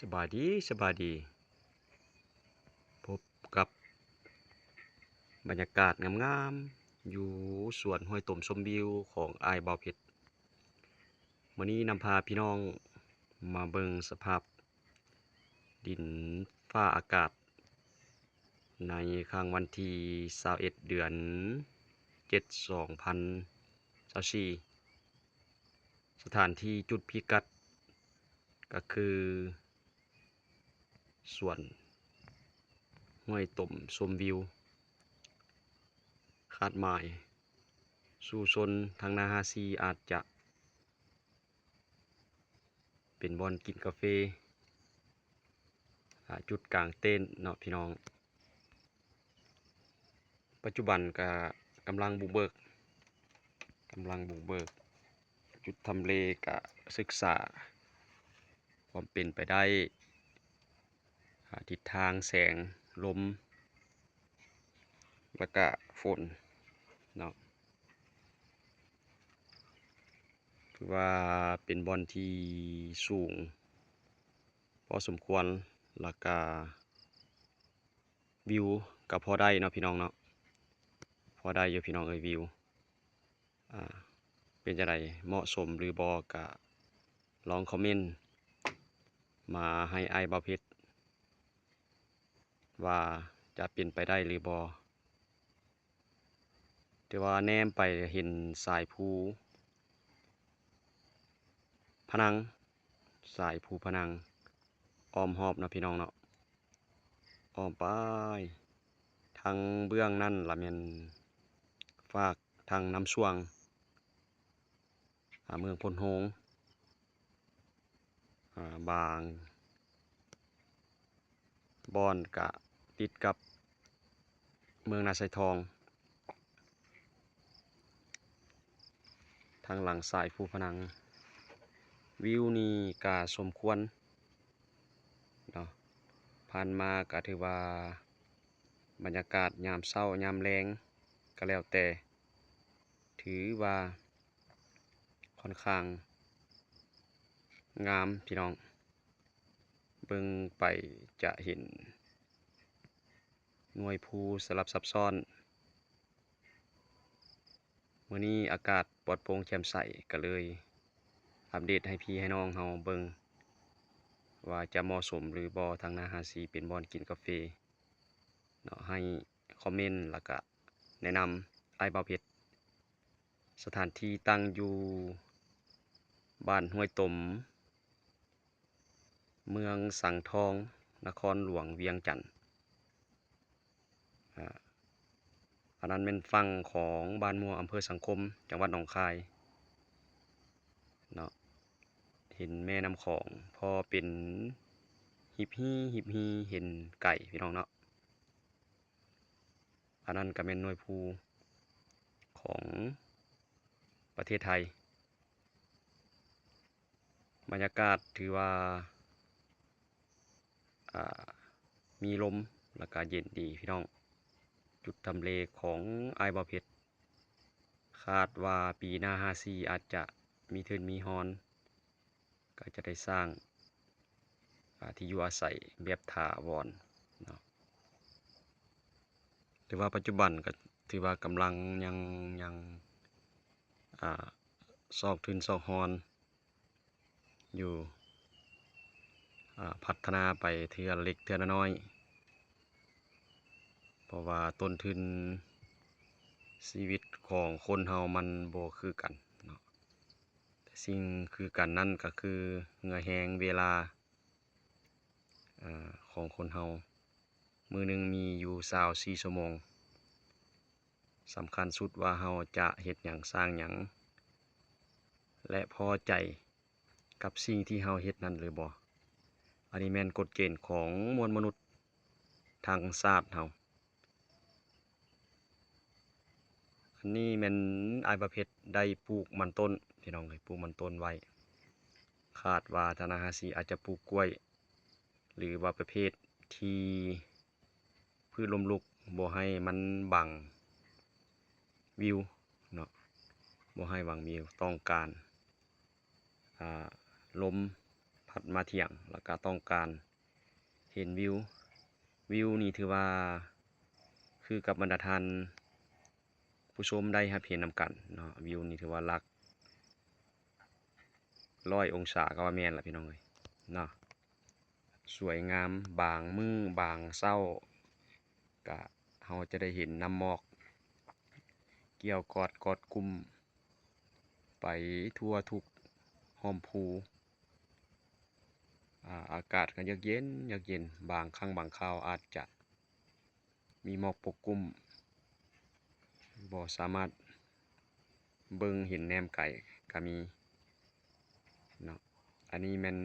ສະບາຍດີ ສະບາຍດີ ພົບກັບບັນຍາກາດງາມໆ ຢູ່ສວນຫ້ວຍຕົມຊົມວິວຂອງອ້າຍບ່າວເພັດ. ມື້ນີ້ນຳພາພີ່ນ້ອງມາເບິ່ງສະພາບດິນຟ້າອາກາດ ໃນຄ່ຳວັນທີຊາວເອັດ ເດືອນເຈັດ ສອງພັນຊາວສີ່. ສະຖານທີ່ຈຸດພິກັດກໍຄື ສວນຫ້ວຍຕົມຊົມວິວ. ຄາດໝາຍສູ່ຊົນທາງນາຮາຊີອາດຈະເປັນບ່ອນກິນກາເຟ ອາ ຈຸດກາງເຕັນເນາະພີ່ນ້ອງ. ປັດຈຸບັນກະກຳລັງບຸກເບີກ ກຳລັງບຸກເບີກ ຈຸດທຳເລກະສຶກສາຄວາມເປັນໄປໄດ້ ອາ ທິດທາງແສງລົມ ແລ້ວກະຝົນເນາະ. ຖືວ່າເປັນບ່ອນທີ່ສູງພໍສົມຄວນ ແລ້ວກະ ວິວກໍພໍໄດ້ເນາະພີ່ນ້ອງເນາະ ພໍໄດ້ຢູ່ພີ່ນ້ອງເອີຍ ວິວ ອາ ເປັນຈັ່ງໃດ ເໝາະສົມຫຼືບໍ່ ກະລອງຄອມເມັນມາໃຫ້ອ້າຍບ່າວເພັດ ວ່າຈະເປັນໄປໄດ້ຫຼືບໍ່. ແຕ່ວ່າແນມໄປເຫັນສາຍພູພະນັງ ສາຍພູພະນັງອ້ອມຮອບເນາະພີ່ນ້ອງເນາະ ອ້ອມໄປທາງເບື້ອງນັ້ນລະແມ່ນຟາກທາງນ້ຳຊວງ ອາ ເມືອງໂພນໂຮງ. ອາ ບາງບ່ອນກະຕິດກັບເມືອງນາຊາຍທອງ ທາງຫຼັງສາຍພູພະນັງ. ວິວນີ້ກະສົມຄວນເນາະ ຜ່ານມາກະຖືວ່າບັນຍາກາດຍາມເຊົ້າຍາມແລງກະແລ້ວແຕ່ ຖືວ່າຂ້ອນຂ້າງງາມພີ່ນ້ອງ. ເບິ່ງໄປຈະເຫັນໜ່ວຍພູສະຫຼັບຊັບຊ້ອນ. ມື້ນີ້ອາກາດປອດໂປ່ງແຈ່ມໃສ ກະເລີຍອັບເດດໃຫ້ພີ່ໃຫ້ນ້ອງເຮົາເບິ່ງວ່າຈະເໝາະສົມຫຼືບໍ່ ທາງນາຮາຊີເປັນບ່ອນກິນກາເຟເນາະ. ໃຫ້ຄອມເມັນ ແລ້ວກະແນະນຳອ້າຍບ່າວເພັດ. ສະຖານທີ່ຕັ້ງຢູ່ບ້ານຫ້ວຍຕົມ ເມືອງສັງທອງ ນະຄອນຫຼວງວຽງຈັນ. ອາ ອັນນັ້ນແມ່ນຝັ່ງຂອງບ້ານມ່ວງ ອຳເພີສັງຄົມ ຈັງຫວັດໜອງຄາຍເນາະ. ເຫັນແມ່ນ້ຳຂອງພໍເປັນຮິບຮີ ຮິບຮີ ເຫັນໄກພີ່ນ້ອງເນາະ. ອັນນັ້ນກະແມ່ນໜ່ວຍພູຂອງປະເທດໄທ. ບັນຍາກາດຖືວ່າ ອາ ມີລົມ ແລ້ວກະເຢັນດີພີ່ນ້ອງ. ຈຸດທຳເລຂອງອ້າຍບ່າວເພັດ ຄາດວ່າປີໜ້າຮາຊີອາດຈະມີທຶນມີຮອນ ກໍຈະໄດ້ສ້າງ ອາ ທີ່ຢູ່ອາໄສແບບຖາວອນເນາະ. ແຕ່ວ່າປັດຈຸບັນກໍຖືວ່າກຳລັງຍັງ ຍັງ ອາ ຊອກທຶນຊອກຮອນຢູ່ ອາ ພັດທະນາໄປເທື່ອເລັກເທື່ອນ້ອຍ ເພາະວ່າຕົ້ນທຶນຊີວິດຂອງຄົນເຮົາມັນບໍ່ຄືກັນເນາະ. ແຕ່ສິ່ງຄືກັນນັ້ນກໍຄືເຫື່ອແຮງເວລາ ອາ ຂອງຄົນເຮົາ ມື້ໜຶ່ງມີຢູ່ຊາວສີ່ຊົ່ວໂມງ. ສຳຄັນສຸດວ່າເຮົາຈະເຮັດຫຍັງ ສ້າງຫຍັງ ແລະ ພໍໃຈກັບສິ່ງທີ່ເຮົາເຮັດນັ້ນຫຼືບໍ່. ອັນນີ້ແມ່ນກົດເກນຂອງມວນມະນຸດທັງຊາດເຮົາ. ອັນນີ້ແມ່ນອ້າຍປະເພັດໄດ້ປູກມັນຕົ້ນ ພີ່ນ້ອງເອີຍ, ປູກມັນຕົ້ນໄວ້. ຄາດວ່າທາງນາຮາຊີອາດຈະປູກກ້ວຍ ຫຼືວ່າປະເພດທີ່ພືດລົ້ມລຸກ ບໍ່ໃຫ້ມັນບັງວິວເນາະ, ບໍ່ໃຫ້ບັງວິວ, ຕ້ອງການ ອາ ລົມພ ພັດມາທ່ຽງ ແລ້ວກະຕ້ອງການເຫັນວິວ. ວິວນີ້ຖືວ່າຄືກັບບັນດາທ່ານຜູ້ຊົມໄດ້ຮັບເຫັນນຳກັນເນາະ. ວິວນີ້ຖືວ່າຫຼັກຮ້ອຍອົງສາກໍວ່າແມ່ນລະພີ່ນ້ອງເອີຍເນາະ. ສວຍງາມ ບາງມື້ບາງເຊົ້າກະເຮົາຈະໄດ້ເຫັນນ້ຳໝອກກ່ຽວກອດ ກອດກຸ້ມໄປທົ່ວທຸກຮ່ອມພູ. ອາ ອາກາດກໍເຢືອກເຢັນ ເຢືອກເຢັນ ບາງຄັ້ງບາງຄາວອາດຈະ ມີໝອກປົກກຸ້ມ ບໍ່ສາມາດເບິ່ງເຫັນແນມໄກກໍມີເນາະ. ອັນນີ້ແມ່ນ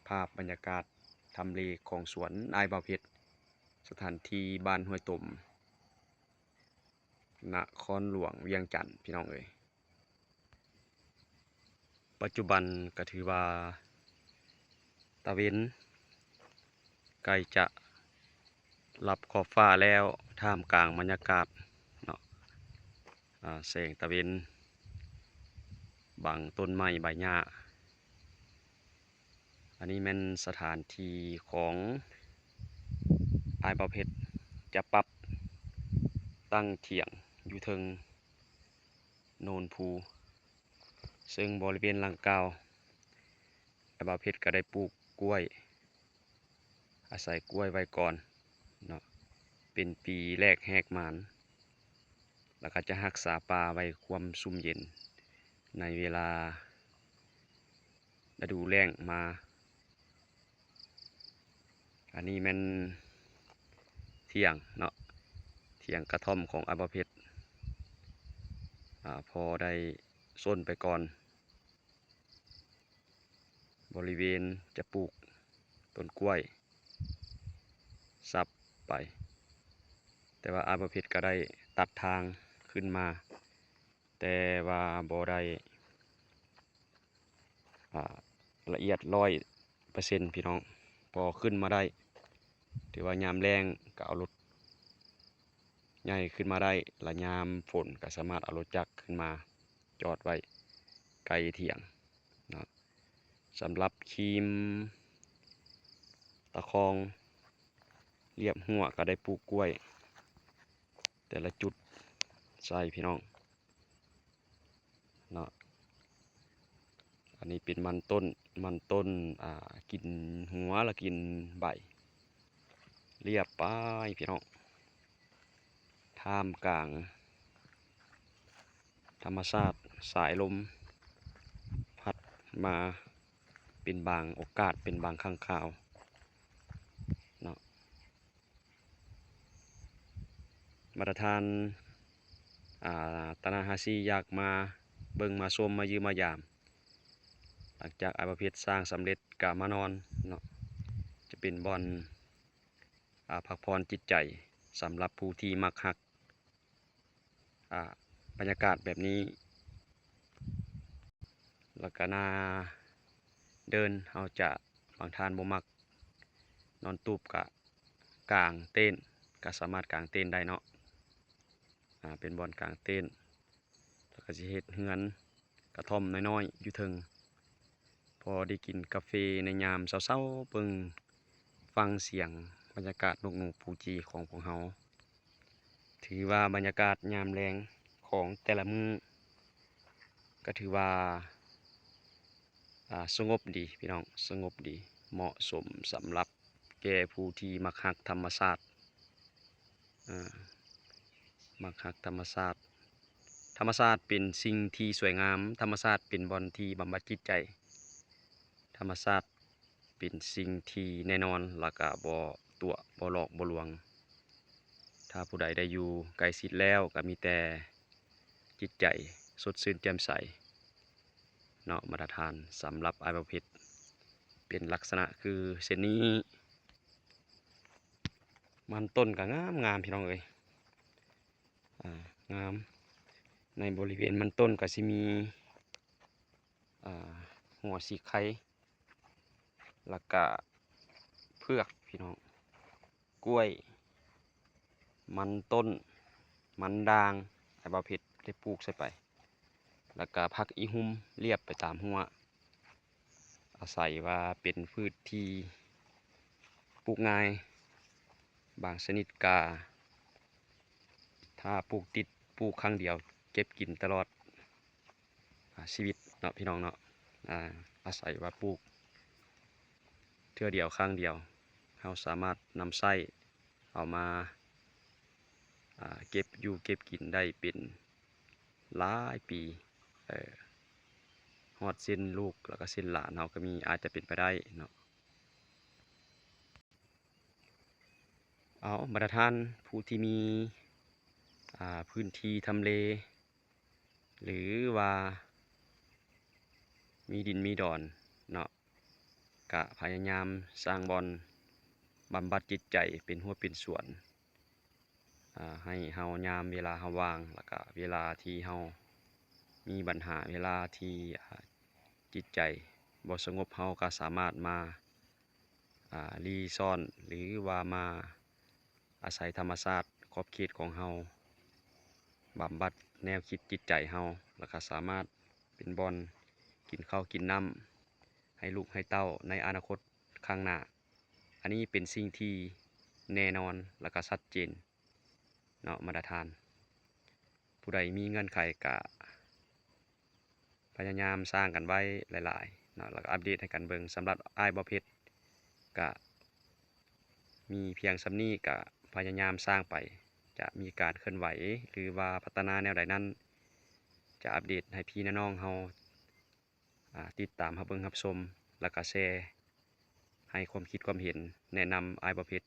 ພາບບັນຍາກາດທຳເລຂອງສວນອ້າຍບ່າວເພັດ ສະຖານທີ່ບ້ານຫ້ວຍຕົມ ນະຄອນຫຼວງວຽງຈັນ ພີ່ນ້ອງເອີຍ. ປັດຈຸບັນກໍຖືວ່າຕາເວັນໃກ້ຈະລັບຂອບຟ້າແລ້ວ ທ່າມກາງບັນຍາກາດເນາະ ອາ ແສງຕາເວັນບັງຕົ້ນໄມ້ໃບຫຍ້າ. ອັນນີ້ແມ່ນສະຖານທີ່ຂອງອ້າຍບ່າວເພັດ ຈະປັບຕັ້ງຖຽງຢູ່ເທິງໂນນພູ ເຊິ່ງບໍລິເວນດັ່ງກ່າວ ອ້າຍບ່າວເພັດກໍໄດ້ປູກກ້ວຍ ອາໄສກ້ວຍໄວ້ກ່ອນເນາະ ເປັນປີແລກແຮກໝານ ແລ້ວກໍຈະຮັກສາປ່າໄວ້ຄວາມຊຸ່ມເຢັນໃນເວລາ ລະດູແລ້ງມາ. ອັນນີ້ແມ່ນຖຽງເນາະ ຖຽງກະທ່ອມຂອງອ້າຍບ່າວເພັດ ອາ ພໍໄດ້ສົນໄປກ່ອນ. ບໍລິເວນຈະປູກຕົ້ນກ້ວຍສັບໄປ ແຕ່ວ່າອ້າຍບ່າວເພັດກໍໄດ້ຕັດທາງຂຶ້ນມາ ແຕ່ວ່າບໍ່ໄດ້ ອາ ລະອຽດຮ້ອຍເປີເຊັນ ພີ່ນ້ອງ. ພໍຂຶ້ນມາໄດ້ ຖືວ່າຍາມແລ້ງກໍເອົາລົດໃຫຍ່ຂຶ້ນມາໄດ້ ລະຍາມຝົນກໍສາມາດເອົາລົດຈັກຂຶ້ນມາຈອດໄວ້ໃກ້ຖຽງເນາະ. ສຳລັບຄີມຕະຄອງລຽບຮົ້ວກໍໄດ້ປູກກ້ວຍແຕ່ລະຈຸດໃສ່ ພີ່ນ້ອງ. ເນາະ ອັນນີ້ເປັນມັນຕົ້ນ ມັນຕົ້ນ ອ່າ ກິນຫົວ ແລະ ກິນໃບ ລຽບໄປພີ່ນ້ອງ ທ່າມກາງທຳມະຊາດ ສາຍລົມພັດມາເປັນບາງໂອກາດ ເປັນບາງຄັ້ງຄາວເນາະ. ບັນດາທ່ານ ອ່າ ຕານາຮາຊີ ຢາກມາເບິ່ງມາຊົມ ມາຢ້ຽມມາຢາມ ຫຼັງຈາກອ້າຍບ່າວເພັດສ້າງສຳເລັດກະມານອນເນາະ ຈະເປັນບ່ອນ ອ່າ ພັກຜ່ອນຈິດໃຈສຳລັບຜູ້ທີ່ມັກຮັກ ອ່າ ບັນຍາກາດແບບນີ້ ແລ້ວກະໜ້າເດີ່ນ ເຮົາຈະ ບາງທ່ານບໍ່ມັກນອນຕູບ ກະກາງເຕັນ ກະສາມາດກາງເຕັນໄດ້ເນາະ ອ່າ ເປັນບ່ອນກາງເຕັນ ແລ້ວກະຊິເຮັດເຮືອນກະທ່ອມນ້ອຍໆຢູ່ເທິງ ພໍໄດ້ກິນກາເຟໃນຍາມເຊົ້າໆ ເບິ່ງ ຟັງສຽງບັນຍາກາດນົກໜູປູຈີຂອງພວກເຮົາ. ຖືວ່າບັນຍາກາດຍາມແລງຂອງແຕ່ລະມື້ ກໍຖືວ່າ ອ່າ ສະຫງົບດີພີ່ນ້ອງ ສະຫງົບດີ ເໝາະສົມສຳລັບແກ່ຜູ້ທີ່ມັກຮັກທຳມະຊາດ ເອີ ມັກຮັກທຳມະຊາດ. ທຳມະຊາດເປັນສິ່ງທີ່ສວຍງາມ, ທຳມະຊາດເປັນບ່ອນທີ່ບຳບັດຈິດໃຈ, ທຳມະຊາດ ເປັນສິ່ງທີ່ແນ່ນອນ ແລ້ວກະບໍ່ຕົວະ ບໍ່ຫຼອກ ບໍ່ລວງ. ຖ້າຜູ້ໃດໄດ້ຢູ່ໃກ້ຊິດແລ້ວ ກະມີແຕ່ຈິດໃຈສົດຊື່ນແຈ່ມໃສເນາະ. ບັນດາທ່ານ ສຳລັບອ້າຍບ່າວເພັດ ເປັນລັກສະນະຄືເຊັ່ນນີ້. ມັນຕົ້ນກະງາມໆ ພີ່ນ້ອງເອີຍ ອາ ງາມ. ໃນບໍລິເວນມັນຕົ້ນກະຊິມີ ອ່າ ຫົວສີໄຄ ແລ້ວກະເຜືອກ ພີ່ນ້ອງ, ກ້ວຍ, ມັນຕົ້ນ, ມັນດ່າງ ອ້າຍບ່າວເພັດໄດ້ປູກໃສ່ໄປ, ແລ້ວກະຜັກອີ່ຮຸ່ມລຽບໄປຕາມຮົ້ວ. ອາໄສວ່າເປັນພືດທີ່ປູກງ່າຍ, ບາງຊະນິດກະຖ້າປູກຕິດ, ປູກຄັ້ງດຽວເກັບກິນຕະຫຼອດ ອາ ຊີວິດເນາະ ພີ່ນ້ອງເນາະ. ອາ ອາໄສວ່າປູກເທື່ອດຽວຄັ້ງດຽວ ເຮົາສາມາດນຳໃຊ້ເອົາມາ ອາ ເກັບຢູ່ເກັບກິນໄດ້ເປັນຫຼາຍປີ ເອີ ຮອດເຊັ່ນລູກ ແລ້ວກະເຊັ່ນຫຼານເຮົາກະມີ ອາດຈະເປັນໄປໄດ້ເນາະ. ເອົາ ບັນດາທ່ານຜູ້ທີ່ມີ ອາ ພື້ນທີ່ທຳເລ ຫຼືວ່າມີດິນມີດອນເນາະ ກະພະຍາຍາມສ້າງບ່ອນບຳບັດຈິດໃຈເປັນຮົ້ວເປັນສວນ ອາ ໃຫ້ເຮົາຍາມເວລາເຮົາວ່າງ ແລ້ວກະເວລາທີ່ເຮົາມີບັນຫາ ເວລາທີ່ ອາ ຈິດໃຈບໍ່ສະຫງົບ ເຮົາກະສາມາດມາ ອາ ລີ້ຊ່ອນ ຫຼືວ່າມາອາໄສທຳມະຊາດຂອບເຂດຂອງເຮົາ ບຳບັດແນວຄິດຈິດໃຈເຮົາ ແລ້ວກະສາມາດເປັນບ່ອນກິນເຂົ້າກິນນ້ຳໃຫ້ລູກໃຫ້ເຕົ້າໃນອະນາຄົດຂ້າງໜ້າ. ອັນນີ້ເປັນສິ່ງທີ່ແນ່ນອນ ແລ້ວກະຊັດເຈນເນາະ ບັນດາທ່ານ. ຜູ້ໃດມີເງື່ອນໄຂກະ ພະຍາຍາມສ້າງກັນໄວ້ຫຼາຍໆເນາະ ແລ້ວກະອັບເດດໃຫ້ກັນເບິ່ງ. ສຳລັບອ້າຍບໍ່ເພັດກະມີພຽງສ່ຳນີ້ ກະພະຍາຍາມສ້າງໄປ ຈະມີການເຄື່ອນໄຫວ ຫຼືວ່າພັດທະນາແນວໃດນັ້ນ ຈະອັບເດດໃຫ້ພີ່ນ້ອງເຮົາ ອາ ຕິດຕາມຮັບເບິ່ງຮັບຊົມ ແລ້ວກະແຊ ໃຫ້ຄວາມຄິດຄວາມເຫັນ ແນະນຳອ້າຍບໍ່ເພັດ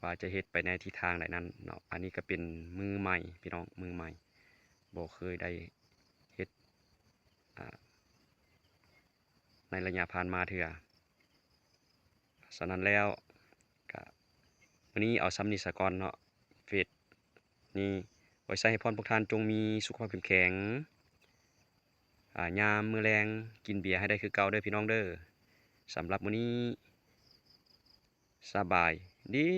ວ່າຈະເຮັດໄປໃນທິດທາງໃດນັ້ນເນາະ. ອັນນີ້ກະເປັນມືໃໝ່ ພີ່ນ້ອງ ມືໃໝ່ ບໍ່ເຄີຍໄດ້ເຮັດ ອາ ໃນໄລຍະຜ່ານມາເທື່ອ. ສະນັ້ນແລ້ວກະ ມື້ນີ້ເອົາສ່ຳນີ້ສາກ່ອນເນາະ. ເຟສນີ້ ຂໍໃຫ້ພອນພວກທ່ານຈົ່ງມີສຸຂະພາບເຂັ້ມແຂງ ອາ ຍາມມື້ແລງກິນເບຍໃຫ້ໄດ້ຄືເກົ່າເດີພີ່ນ້ອງເດີ. ສຳລັບມື້ນີ້ ສະບາຍດີ.